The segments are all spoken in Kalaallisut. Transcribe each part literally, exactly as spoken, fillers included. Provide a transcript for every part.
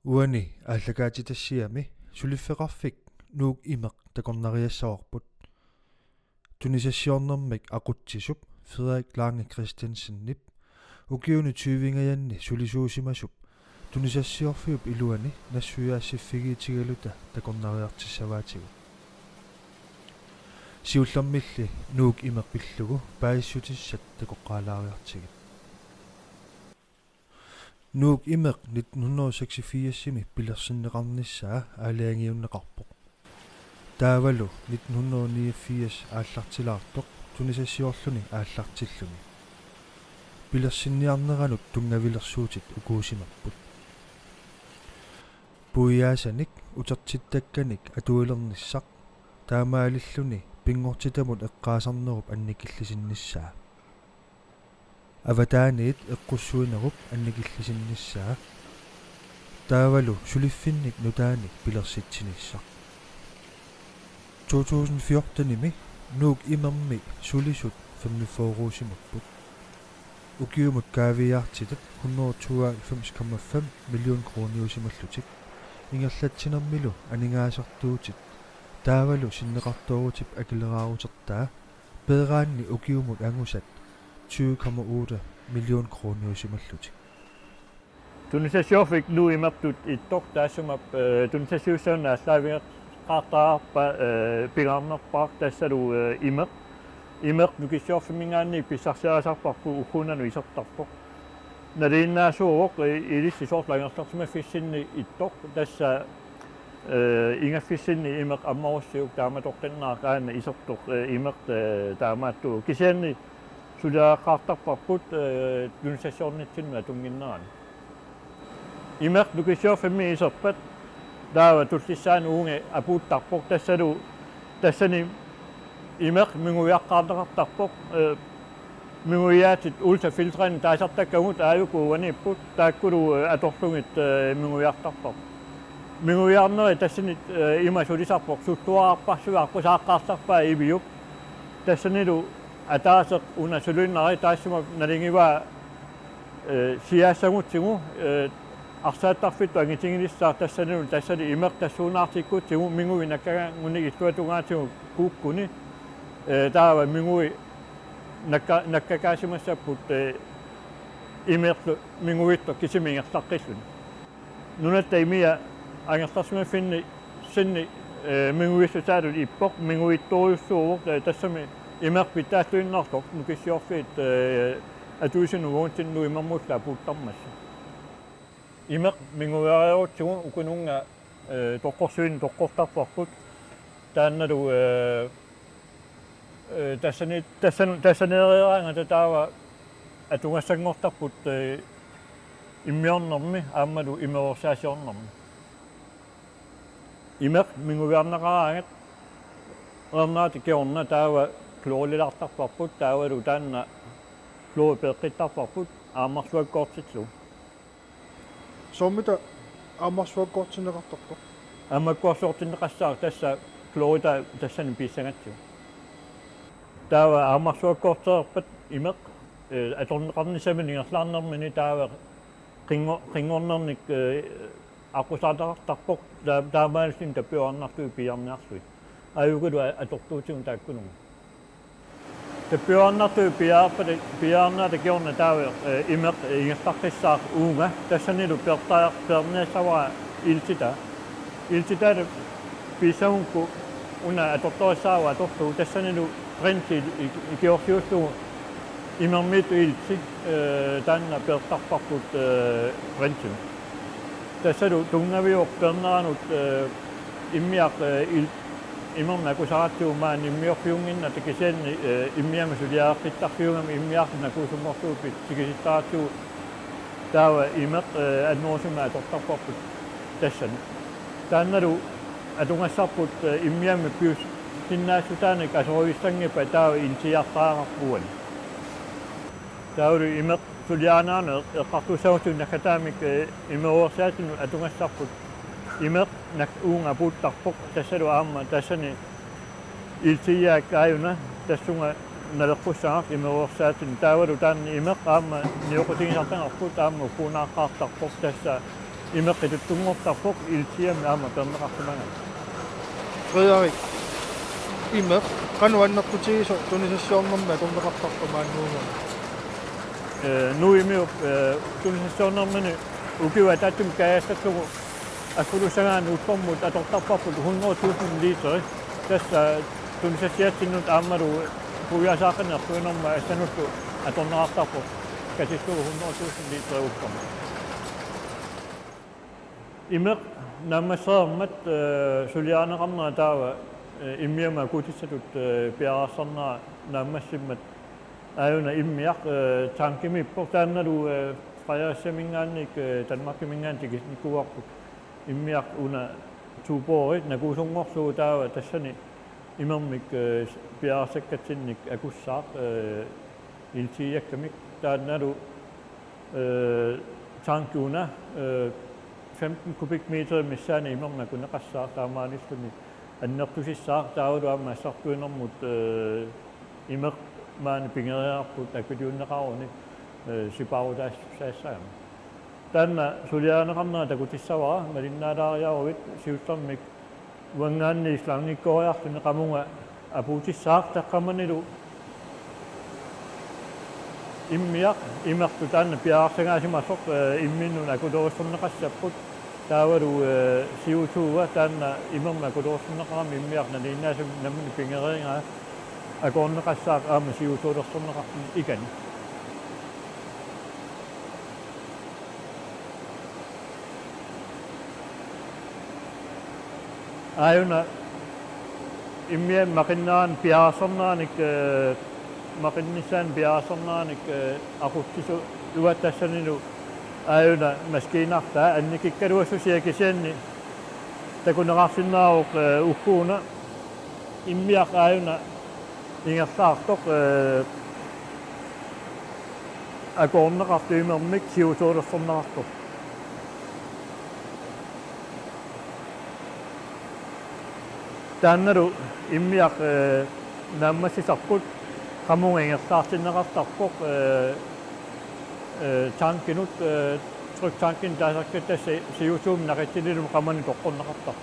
Uani aallakaatitassiami suliffeqarfik Nuuk Imeq takornariassavarput. Tunisassiornermik aqutsisup Frederik Lange Christiansenip ukiuni tyvingajanni sulisuusimasup tunisassiorfiup iluani nassuiaassiffigiitigaluta takornariartissavaatigut. Siullermilli Nuuk Imeq pillugu paasissutissat takoqqaalaariartigit. Nuuk Imeq nitten hundrede og seksogfirsimi pilersinneqarnissaa aalajangiunneqarpoq. Taavalu nitten hundrede og niogfirs aallartilaartoq tunisassiorluni aallartilluni. Pilersinniarneranut tunngavilersuutit ukuusimapput. Puiaasanik utertittakkanik atuilernissaq taamaalilluni pinngortitamut eqqaasarnerup annikillisinnissaa. Avataaniit eqqussuinerup annikillisinnissaa. Taavalu suliffinnik nutaanik pilersitsinissaq. To tusind fjortenimi Nuuk Imermi sulisut femogfyrreusimapput. Ukiumut kaaviiaartitat hundrede tooghalvfems komma fem million kroniusimallutik. Ingerlatsinermilu aningaasartuutit taavalu sinneqartoorutip akileraarutertaa peeraanni ukiumut angusat tyve komma otte million kroniusimallutik. Tunisassiorfik Nuuk Imertut ittoq taassuma, eh, tunisassiussaanik aallaavigeqqaartarpaa, eh, pingaarnerpaaq tassalu, eh, Imeq. Imeq nukissiorfimminngaanniit pissarsiarisarparput ugguuna isertarpoq. Nalinginnaasuuvoq, eh, ilissi soorlu angerlarsimaffissinni ittoq tassa, eh, ingaffissinni Imeq ammarussiuk taamatoqqinnaaq aana isertoq, eh, Imeq, eh, taamaattuuvoq. Kisianni suliareqqaartarparput, eh, tunisassiornitsinnut atunnginnerani. Imeq nukissiorfimmi iserpat taava tullissaani uunga apuuttarpoq tassalu tassani Imeq minguiaqqaarneqartarpoq, eh, minguiaatit ultrafiltranit taasartakkagut aajuku uaniipput taakkulu, eh, atorlugit, eh, minguiartarpavut. Minguiarneri tassani, eh, ima sulisarpoq sulluararparsuit aqqusaaqqaartarpaat iviup. Tassanilu ataaseq una sulinneri taassuma nalingivaa, eh, siaassagutsigu, eh, arsaattarfittut angitigilissaaq tassanilu tassani Imeq tassuunaartikkutsigu mingui nakkagaangunik illuatungaatigut kuukkuni, eh, taava mingui nakka-, nakkakaasimassapput, eh, Imerlu minguittoq kisimi ingerlaqqilluni. Nunatta imia angerlarsimaffinni sinni, eh, minguissutaalu ippoq minguittorujussuuvoq, eh, tassami Imeq pitsaalluinnartoq nukissiorfiit, eh, atuisunut uagutsinnut Imermullu apuuttarmata. Imeq minguiareerutsigu ukununnga, eh, toqqorsuineq toqqortarparput taannalu, eh, eh, tassani-, tassan-, tassaneereeraangata taava atugassanngortarput, eh, immiornermi aammalu imeruersaasiornermi. Imeq minguiarneqaraangat eernaatik kingorna taava kloorilaartarparput taavalu taanna kloori peeqqittarparput aammarsuakkoortillugu. Soormita aammarsuakkoortinneqartartoq? Aammarsuakkoortinneqassaaq tassa kloorita tassani piissagatsigu. Taava aammarsuakkoortereerpat Imeq, eh, atorneqarnissaminut ingerlaarnermini taava qingo-, qinngornernik, eh, aqqusaarneqartarpoq taa-, taamaalilluni tappiuaarnartui piiarniarlugit. Aajukulu a-, atortuutigut taakkununnga. Tappiuaarnartui piiaarpata, piiaarniarta kingorna taava, eh, Imeq ingerlaqqissaaq uunga, tassanilu peertaa-, peerniassavara iltitaa. Iltitaata piissagukku una atortorissaavoq atorlugu tassanilu printi i-, i-, ikiorsiullugu Imermiittut ilti, eh, taanna peertarparput, eh, printimut. Tassalu tunngaviuvoq peerneranut, eh, immiaq, eh, il-, Imermik akusaratsigu maani immiorfiunnginnatta kisianni, eh, immiammi suliareqqittarfiugami immiartoq nakuusunngorlugu pit-, tikisittaratigut taava Imeq, eh, annerusumik atortarparput tassani. Taannalu atugassarput, eh, immiammi piussinnaassutaanik asoruissanngippat taava iltiiartariaqarpoq uani. Taavalu Imeq suliarinerani eqqartussagutsigit naggataamik, eh, imeruersaatinut atugassarput Imeq nak-, uunga apuuttarpoq tassalu aamma tassani iltiiaak aajuna tassunga naleqqussagaq imeruersaatinut taavalu taanna Imeq aamma nioqqutigisartagarput aamma ukkuunaaqqaartarpoq tassa Imeq ituttunngortarpoq iltiami aamma peerneqarsimagami. Frederik, imeq qanoq annertutigisoq tunisassiornermi atorneqartarpa maannakkut? Eh, Nuummiup, eh, tunisassiornermini ukiup ataatsimi kaajassallugu aggutussagaanni ullormut atortarparput hundrede tusind literi. Tassa tunisassiatsinnut aammalu puiaasaaqqanik ertuinermut assanullu atorneqartarpoq katillugu hundrede tusind literi ullormut. Imeq naammassereermat, eh, suliarineqarnera taava, eh, immiamut akuutissatut, eh, piareersarnera naammassimmat aajuna immiaq, eh, tankimiippoq taannalu, eh, Fredericiaminngaanniit, eh, Danmarkiminngaanniit tikisinnikuuarput. Immiaq una Tuborg nakuusunngorlugu taava tassani imermik, eh, piareersakkatsinnik akussaaq, eh, iltiiakkamik taannalu, eh, tanki una, eh, femten kubikmeterit missaanni imermik akuneqassaaq taamaalilluni annertusissaaq taavalu aamma assartuinermut, eh, imeq maani pigeriarput akuliunneqaruni, eh, sipaarutaassussaassagami. Taanna suliarineqarnera takutissavara malinnaalaariaruit siullermik uanngaanniit slangikkoriarluni qamunga apuutissaaq taqqamanilu immiaq imertut taanna piareersagaasimasoq, eh, imminnut akulerissorneqassapput taavalu, eh, C O two-a taanna imermik akulerissorneqarami immiaq nalinginnaasumik nammineq pigeriigaa akoorneqassaaq aamma C O two-lersorneqarluni ikani. Aajuna immiammi maqinnerani piareersarneranik, eh, maqinnissaanut piareersarneranik, eh, aqutsisuugatta tassanilu aajuna maskiinartaa annikikkaluassusia kisianni takuneqarsinnaavoq, eh, ukkuuna immiaq aajuna ingerlaartoq, eh, akoorneqartoq imermik C O two-lersorneqartoq. Taannalu immiaq, eh, naammassisarput qamunga ingerlaartinneqartarpoq, eh, eh, tankinut, eh, tryktankinut taasakkat tassa C O two-mik naqitsilillugu qamani toqqorneqartarpoq.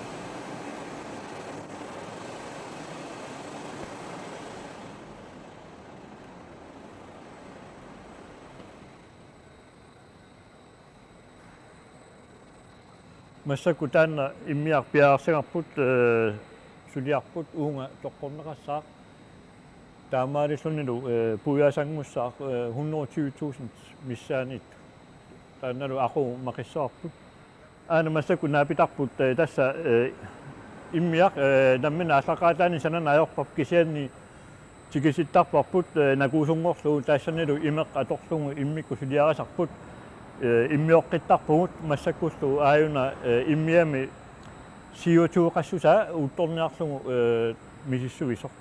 Massakkut taanna immiaq piareersagarput, eh, suliarput uunga toqqorneqassaaq. Taamaalillunilu, eh, puiaasanngussaaq, eh, hundrede tyve tusind missaaniittut. Taannalu aqu maqissavarput. Aana massakkut naapitarput, eh, tassa, eh, immiaq, eh, nammineq aallaqqaataani sananeq ajorparput kisianni tikisittarparput, eh, nakuusunngorlugu tassanilu imeq atorlugu immikkut suliarisarput, eh, immioqqittarpugut massakkullu aajuna, eh, immiami C O two-qassusaa uuttorniarlugu, eh, misissuisoq.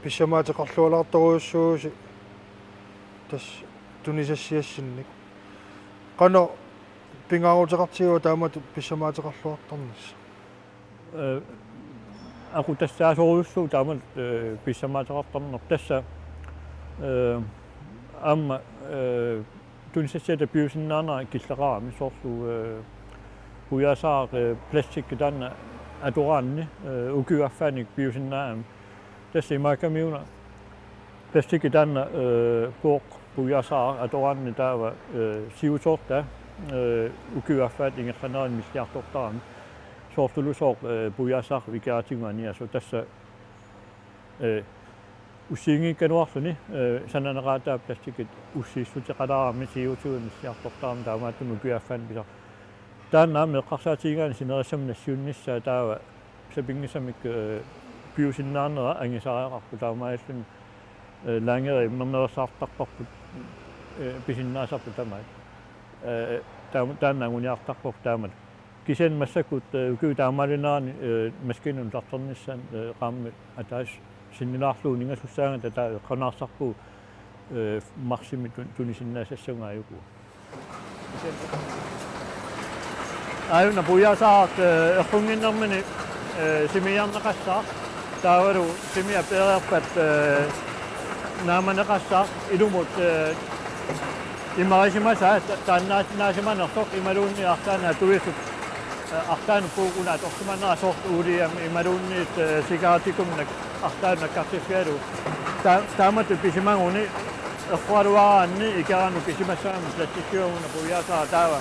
Pissamaateqarluartarujussuusi tassa tunisassiassinnik. Qanoq pingaaruteqartigiva taamatut pissamaateqarluartarnissaq? Eh, aqutassaasorujussuuvoq taamatut, eh, pissamaateqartarneq tassa, eh, aamma, eh, tunisassiata piusinnaanera killeqarami soorlu, eh, puiaasaaraq, eh, plastikki taanna atoraanni, eh, ukiup affaani piusinnaagami. Tassa imaakkamiuna plastikki taanna, eh, Coop puiaasaaraq atoraanni taava, eh, siusoortaa, eh, ukiup affaata ingerlanerani milliartortarami. Soorlulusooq, eh, puiaasaaraq ikiaratigu aniasoq tassa, eh, ussiinngikkaluarluni, eh, sananeqaataa plastikkit ussiissuteqalaarami C O two milliartortarami taamaattumik ukiup affaani pisaq. Taanna aamma eqqarsaatigigaanni sinerissami nassiunnissaa taava sapinngisamik, eh, piusinnaanera angisariaqarpoq taamaalilluni, eh, laageri immernersaartarparput, eh, pisinnaasarput tamaat. Eh, taama-, taanna anguniartarparput taamatut. Kisianni massakkut, eh, ukiup taamaalinerani, eh, maskiinanut tartornissaanut, eh, qaammat ataaseq sinnilaarlugu ningasussaagata taava eqqunaarsarpugut, eh, marsimi tun-, tunisinnaasassagut aajuku. Aajuna puiaasaaraq, eh, errunnginnermini, eh, simiiarneqassaaq. Taavalu simiap peereerpat, eh, naammaneqassaaq ilumut, eh, imarisimasaa ta-, taannaasimanersoq imaluunniit arlaannik atuisut, eh, arlaannik puukuna atorsimanera soorlu uuliamik imaluunniit, eh, sigarettikunnak arlaannik nakkartiffigalugu. Ta-, taamatut pisimaguni eqqoraluaraanni ikeranut pisimassagami plastikiuguna puiaasaaq taava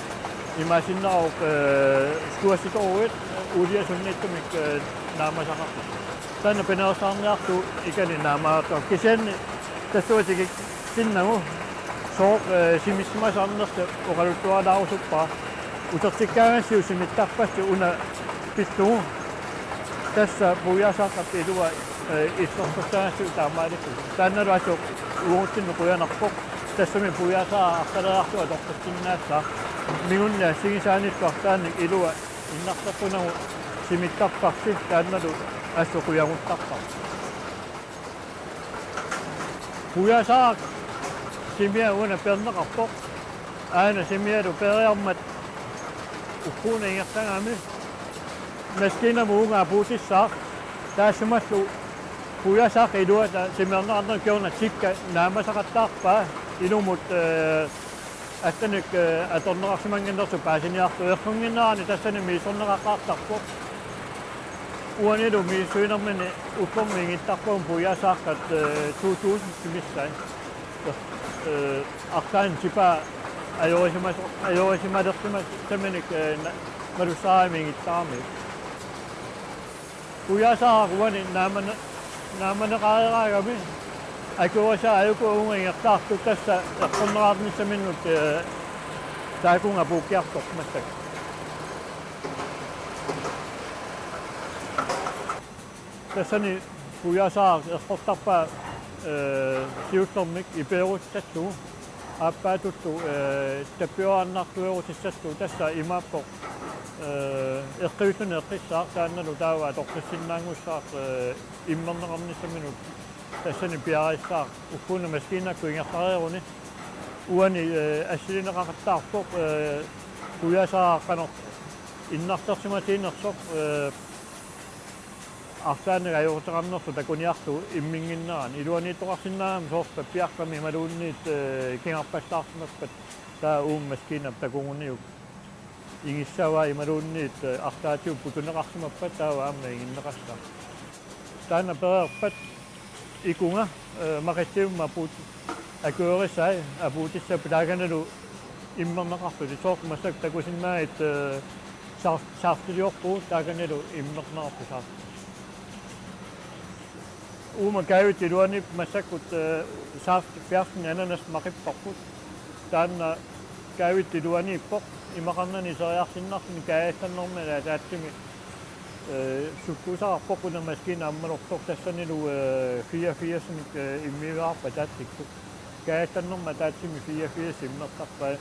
imaassinnaavoq, eh, stuassitoruit uuliasunniittumik, eh, naammasaqartut. Taanna pinersarniartu ikani naammaartoq. Kisianni tassuutigik sinnagu sooq, eh, simissimasarnersi oqaluttuaralaarusuppara. Utertikkaangassiuk simittarpassi una pillugu. Tassa puiaasaaqqap ilua, eh, illersortaangassiuk taamaalillugu. Taannalu assut uagutsinnut qujanarpoq. Tassami puiaasaaq arlaleriarlugu atortussinnaassaaq. Mingunni assigisaanillu arlaannik ilua innarleqqunagu simittarparsi taannalu assut qujaguttarpara. Puiaasaaq simia una peerneqarpoq. Aana simialu peeriarmat ukkuuna ingerlagami. Maskiinamut uunga apuutissaaq. Taassumalu puiaasaaq iluata simerneqarneq kingorna tikka naammasaqattaarpaa ilumut, eh, allanik, eh, atorneqarsimannginnersoq paasiniarlugu. Eqqunnginnerani tassani misissorneqaqaartarpoq. Uanilu misissuinermini ullormi ingittarpagut puiaasaaqqat, eh, to tusind simissaat. Eh, arlaannik tipaa ajorisimaso-, ajorisimalersimassaminik, eh, na-, malussaarami ingittarami. Puiaasaaq uani naammane-, naammaneqareeraangami akuerisaa ajuku uunga ingerlaartoq tassa eqqorneqarnissaminnut, eh, taakunga puukkiartoq massakkut. Tassani puiaasaaq eqqortarpaa, eh, siullermik ipeerutissatut, aappaatullu, eh, tappioraannartuerutissallugu tassa imaappoq, eh, eqqiulluni eqqissaaq taannalu taava atoqqissinnaanngussaaq, eh, immerneqarnissaminut tassani piareersaaq ukkuuna maskiinakkut ingerlareeruni uani, eh, assilineqaqattaarpoq, eh, puiaasaaq qanoq innarlersimatiinnersoq, eh, arlaannik ajoquteqarnersoq takuniarlugu imminnginnerani. Iluaniittoqarsinnaagami soorlu pappiaqqami imaluunniit, eh, kingarpallaarsimappat taava uuma maskiinap takuguniuk ingissavaa imaluunniit, eh, arlaatigut putuneqarsimappat taava aamma inginneqassaaq. Taanna pereerpat ikunga, eh, Maqittiummut apuut-, akuerisai apuutissapput taakanilu immerneqarlutik soorlu massakkut takusinnaagit, eh, saaf-, saaftiliorpugut taakanilu immerneqarput saaf-. Uuma kaavittup iluani massakkut, eh, saafti, fjernsyni ananas maqipparput. Taanna kaavittup iluaniippoq imaqarnani iseriarsinnarluni kaajallannermini ataatsimi, eh, sukkuusaqarpoq una maskiina ammalortoq tassanilu, eh, fireogfirsinik, eh, immiuaarpaa ataatsikkut. Kaajallannermut ataatsimi fireogfirs immertarpai.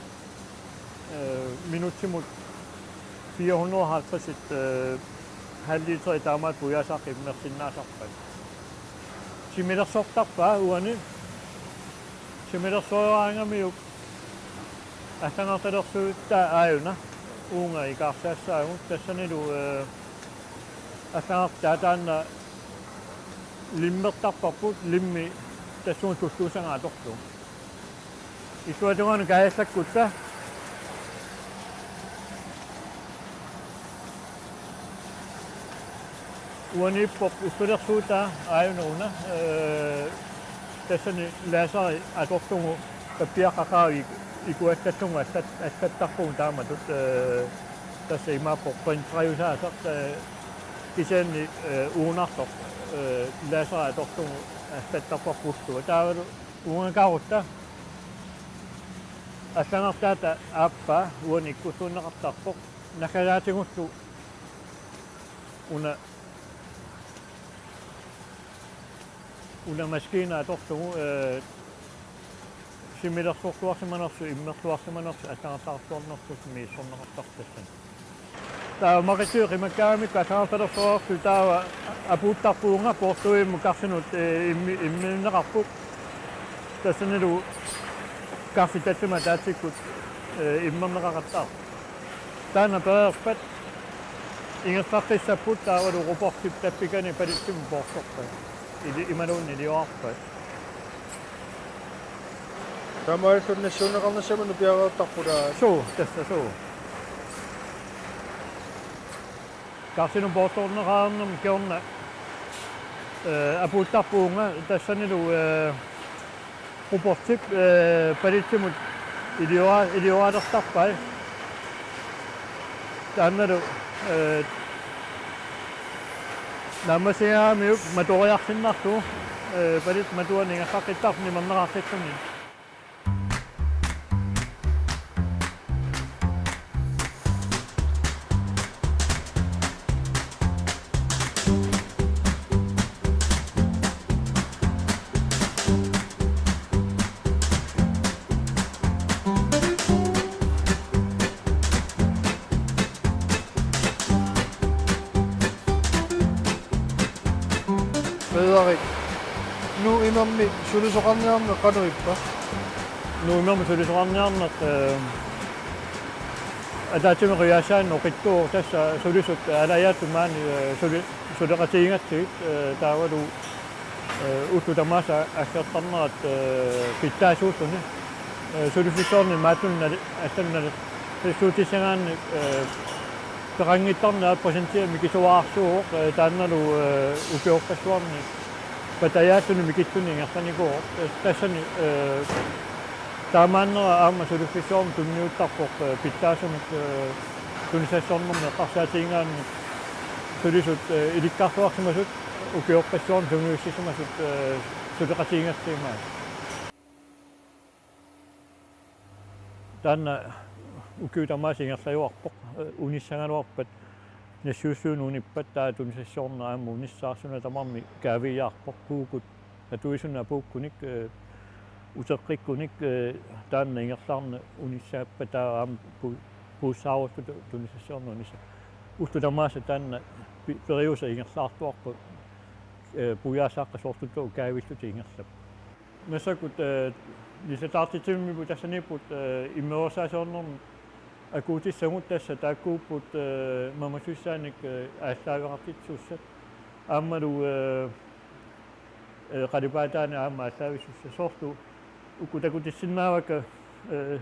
Eh, minutsimut fire hundrede og halvtreds, eh, halv liter taamaattut puiaasaaq immersinnaasarpai. Similersortarpaa uani. Similersoraangamiuk allanngortalersuutaa aajuna uunga ikaarsassaagut tassanilu, eh, allanngortaa taanna limmertarparput, limmi tassunga tulluussanga atorlugu. Illuatungaanut kaajallakkutta. Uaniippoq ullulersuutaa aajuna una, eh, tassani laseri atorlugu pappiaqqat qaavik ikuallattallugit allat-, allattarpugut taamatut, eh, tassa imaappoq printeriusaasaq, eh, kisianni, eh, uunartoq, eh, laseri atorlugu allattarparput ulloq. Taavalu uungakarutta allanngortaata aappaa uani ikkussuunneqartarpoq. Nakkalaatigullu una, una maskiina atorlugu, eh, similersorluarsimanersoq, immerluarsimanersoq, allanngortarluarnersoq misissorneqartarpoq tassani. Taava Maqittiup qimakkaangamikkut allanngortalersoraartut taava apuuttarput uunga poortuimmut karsinut, eh, immi-, immiunneqarput. Tassanilu karsit tallimat ataatsikkut, eh, immerneqaqattaarput. Taanna pereerpat ingerlaqqissapput taavalu robottip tappikani palitsimut poorsorpat. Ili-, imaluunniit iliorarpat. Taamaalilluni nassuunneqarnissamut nupiareertarput, aa. Suu, tassa suu. Karsinut poortoorneqarnermut kingorna, eh, apuuttarpoq uunga tassanilu, eh, robottip, eh, palitsimut iliora-, ilioraalertarpai. Taannalu, eh, naammassigaangamiuk matoriarsinnarlugu, eh, palit matuanik ingerlaqqittarput nimerneqartillugu. Frederik, Nuummi sulisoqarniarneq qanoq ippa? Nuummi sulisoqarniarneq, eh, ataatsimik qiviassaanik oqitsuuvoq, tassa sulisut aalajaatut maani, eh, suli-, suleqatigigatsigit, eh, taavalu, eh, ullut tamaasa aggertarnerat, eh, pitsaasuulluni. Eh, suliffissuarni maattunali, allanali, suutissagaanni, eh, peqanngittarnerat procentia mikisuararsuuvoq, eh, taannalu, eh, ukioqqassuarni patajaalluni mikitsunik ingerlanikuuvoq. Eh, tassani, eh, taamaannera aamma suliffissuarmi tunniuttarpoq, eh, pitsaasumik, eh, tunisassuarnermi eqqarsaatigigaanni sulisut, eh, ilikkarluarsimasut ukioqqassuarni sungiussisimasut, eh, suleqatigigatsigit maani. Taanna ukiut tamaasa ingerlajuarpoq, eh, unissagaluarpat, nassuissuinut unippat, taava tunisassuarneq aamma unissaaq, suna tamarmi kaaviiaarpoq, puukut, atuisunut apuukkunik, eh, uteqqikkunik, eh, taanna ingerlaarneq unissaappat, taava aamma pu-, puussaaruttoq tu-, tunisassuarneq unissaq. Ullut tamaasa taanna pi-, periuseq ingerlaartuarpoq, eh, puiaasaaqqa soorluttoq kaavillutik ingerlappoq. Massakkut, eh, nillertaartitsivimmiipput tassaniipput, eh, immersaasiornermut akuutissagut, tassa taakkuupput, eh, mamasussaannik, eh, aallaaveqartitsisussat. Aammalu, eh, eh, qalipaataanik aamma aallaavisussat. Soorlu uku takutissinnaavakka, eh,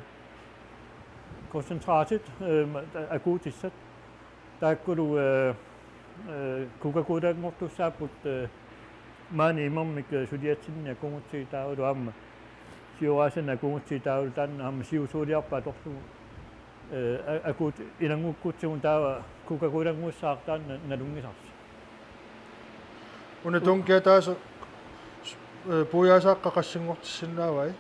koncentratit, eh, ma-, ta-, akuutissat. Taakkulu, eh, eh, Coca-Colanngortussaapput, eh, maani imermik, eh, suliatsinni akugutsigit taavalu aamma sioraasanni akugutsigit taavalu taanna aamma siusuuliarpat atorlugu, eh, a-, akuut ilanngukkutsigu taava Coca-Colanngussaaq taanna nalunngisarsi. Una tunki ataaseq, eh, puiaasaaqqa qassinngortissinnaavai?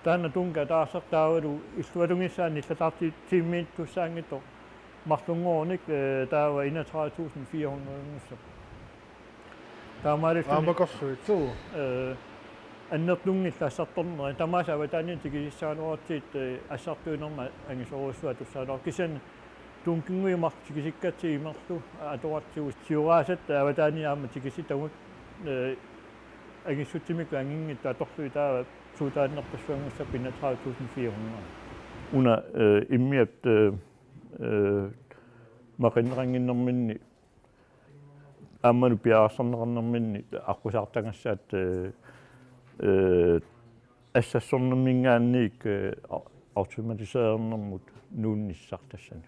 Taanna tunki ataaseq taavalu illuatungissaani nillertaartitsivimmiittussaanngitsoq marlunngorunik, eh, taava enogtredive tusind fire hundrede-nngussaaq. Taamaalilluni aamma korsuit. Suu, eh, annertunngillat assartornerit. Tamaasa avataaniit tikisissagaluaratsigit, eh, assartuinermi angisoorujussuaq tussaagaluarpoq. Kisianni tunkinngui marluk tikisikkatsigit imerlu atoratsigu, sioraasat avataaniit aamma tikisitagut, eh, angissutsimikkut anginngitsut atorlugit taava suutaannerpassuanngussapput enogtredive tusind fire hundrede. Una, eh, immiap, eh, eh, maqinneqannginnerminni aammalu piareersarneqarnerminni aqqusaartagassaat, eh, eh, assassornerminngaanniit, eh, au-, automatiseernermut nuunnissaq tassani.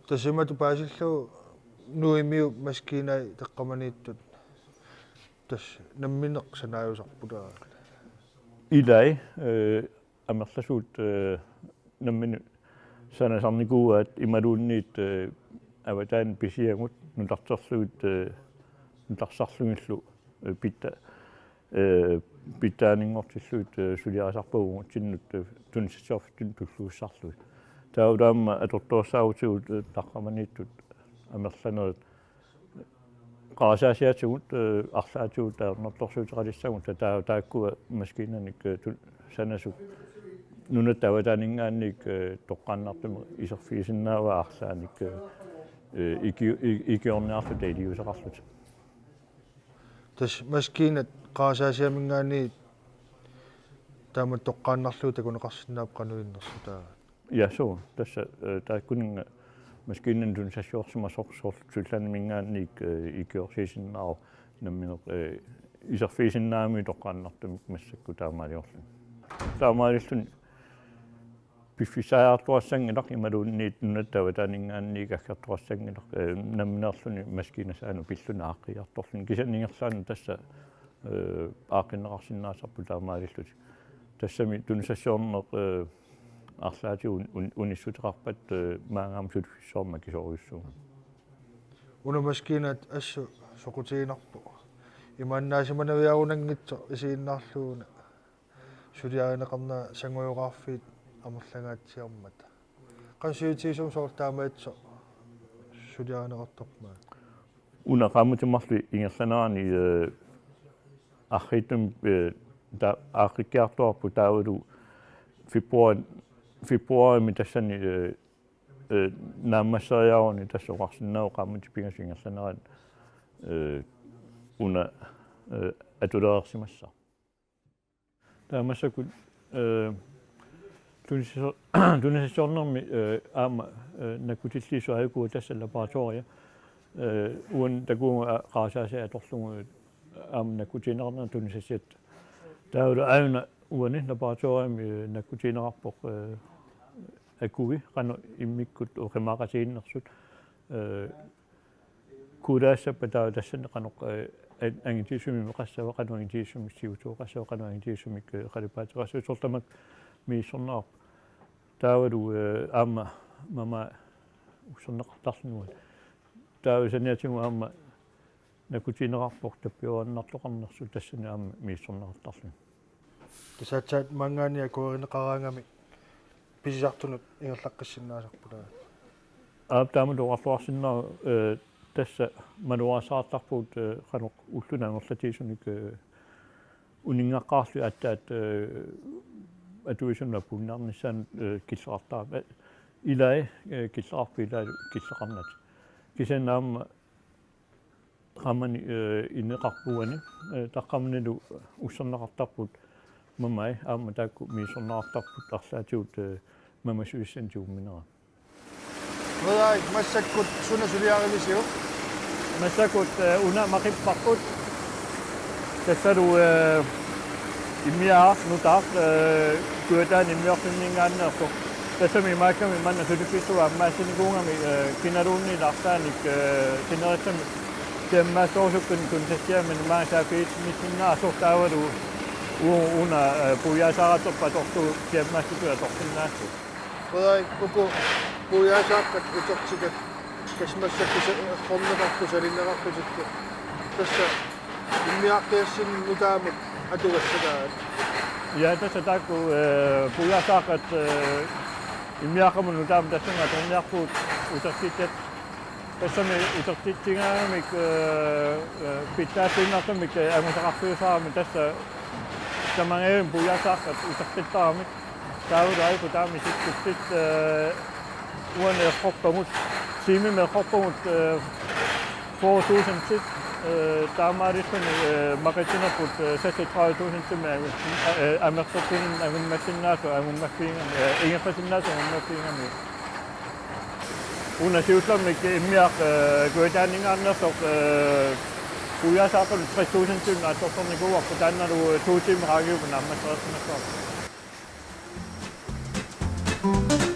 Tassa imatut paasillugu Nuummi maskiinai taqqamaniittut tassa nammineq sanaajusarput, aa? Ilai, eh, amerlasuut, eh, nammineq sanasarnikuuaat imaluunniit, eh, avataani pisiagut nutarterlugit, eh, nutarsarlugillu, eh, pitsa-, eh, pitsaaninngortillugit, eh, suliarisarpagut uagutsinnut, eh, tunisassiorfittut tulluussarlugit. Taava taama atortorissaarutigut, eh, taqqamaniittut amerlanerit qarasaasiatigut, eh, arlaatigut ajornartorsiuteqalissagut, ta-, ta-, taakkua maskiinanik, eh, tu-, sanasut nunatta avataaninngaanniit, eh, toqqaannartumik iserfigisinnaavaat arlaannik, eh, eh, iki-, i-, ikiorniarluta iliuuseqarluta. Tassa maskiinat qarasaasiaminngaanniit taama toqqaannarlugit takuneqarsinnaapput qanoq innersoq taava? Ja, suu, tassa, eh, taakkuninnga maskiinani tunisassiorsimasoq soorlu Tysklandiminngaanniit, eh, ikiorsiisinnaavoq nammineq, eh, iserfigisinnaammat toqqaannartumik massakkut taamaaliorluni. Taamaalilluni piffissaajartuassanngilaq imaluunniit nunatta avataaninngaanniit aggertuassanngilaq, eh, nammineerluni maskiinasaanut pilluni aaqqiginiartorluni. Kisianni ingerlaannaq tassa, eh, aaqqinneqarsinnaasarput taamaalillutik. Tassami tunisassiorneq, eh, arlaatigut un-, un-, unissuteqarpat, eh, maanngaanniit suliffissuarmik akisoorujussuuvoq. Una maskiinat assut soqutiginarpoq. Imaannaasimannaviarunanngitsoq isiginnaarlugu una suliarineqarnera sangujoraarfiit amerlangaatsiarmata. Qanoq sivisuumik soorlu taamaattoq suliarineqartarpa? Una qaammatit marluk ingerlanerani, eh, arriitsumik, eh, ta-, aaqqikkiartuaarput taavalu februar-, februarimi tassani, eh, eh, naammasseriaruni tassa oqarsinnaavoq qaammatit pingasut ingerlaneranni, eh, una, eh, atulereersimassaaq. Taava massakkut, eh, tunisassor-, tunisassiornermi, eh, aamma, eh, nakkutilliissuaakua tassa laboratoria, eh, uani takugu a-, qarasaasa atorlugu, eh, aamma nakkutigineqarnera tunisassiat. Taavalu aajuna uani laboratoriami, eh, nakkutigineqarpoq, eh, akui qanoq immikkut oqimaaqatigiinnersut, eh, kuulaassappat taava tassani qanoq, eh, an-, angitigisumik imeqassava, qanoq angitigisumik siutueqassava, qanoq angitigisumik, eh, qalipaateqassava, soorlu tamakku misissorneqarput. Taavalu, eh, aamma mamaat usserneqartarluni. Taava saniatigut aamma nakkutigineqarpoq tappiuaannartoqarnersut tassani aamma misissorneqartarluni. Tassa aatsaat maanngaanniit akuerineqaraangamik pisisartunut ingerlaqqissinnaasarput. Aap, taamatut oqarluarsinnaavoq, eh, tassa malugaassaartarpugut, eh, qanoq ulluni amerlatigisunik, eh, uninngaqqaarlugit aatsaat, eh, atuisunut apuunneqarnissaanut, eh, killeqartarami. Eh, ilai, eh, killeqarput ilai killeqarnata. Kisianni aamma qaamani, eh, ineqarpoq uani, eh, taqqamanilu usserneqartarput mamai, aamma taakku misissorneqartarput arlaatigut, eh, mamasussani tigumminerani. Frederik, massakkut suna suliarivisiuk? Massakkut, eh, una maqipparput. Tassalu, eh, immiaaq nutaaq, eh, Kujataani immiorfinninngaanneersoq. Tassami imaakkami manna suliffissuaq ammaassinnikuugami, eh, kinaluunniit arlaannik, eh, sinerissami siammaassorusukkunik tunisassiami maanga saaffiginnissinnaasoq taavalu u-, una, eh, puiaasaaqqat atorlugu siammaassusia atorsinnaasoq. Frederik, uku puiaasaaqqat utertitat tassa massakkut sa-, errorneqartut salineqarlutik. Tassa immiaaqqiassinni nutaamut atugassagaat. Ja, tassa taakku, eh, puiaasaaqqat, eh, immiaaqqamut nutaamut tassani atorniarpugut utertittat. Tassami utertitsigaangamik, eh, eh, pitsaassiinnartumik, eh, angusaqarfiusarami tassa tamangajammik puiaasaaqqat utertittaramik. Taavalu aajuku taama isikkuppit, eh, uani errorpagut, tiimimi errorpagut, eh, fyrre tusindit, eh, taamaalilluni, eh, maqitsinerput, eh, seksogtredive tusindimik, eh, amerlanerani angummassinnaasoq, angummaffigigami, eh, ingerlasinnaasoq angummaffigigami. Una siullermik immiaq, eh, Kujataaninngaanneersoq, eh, puiaasaaqqanut tres tusindinut attortornikuuarput taannalu to tiimit qaangiupput naammassereersimassavarput.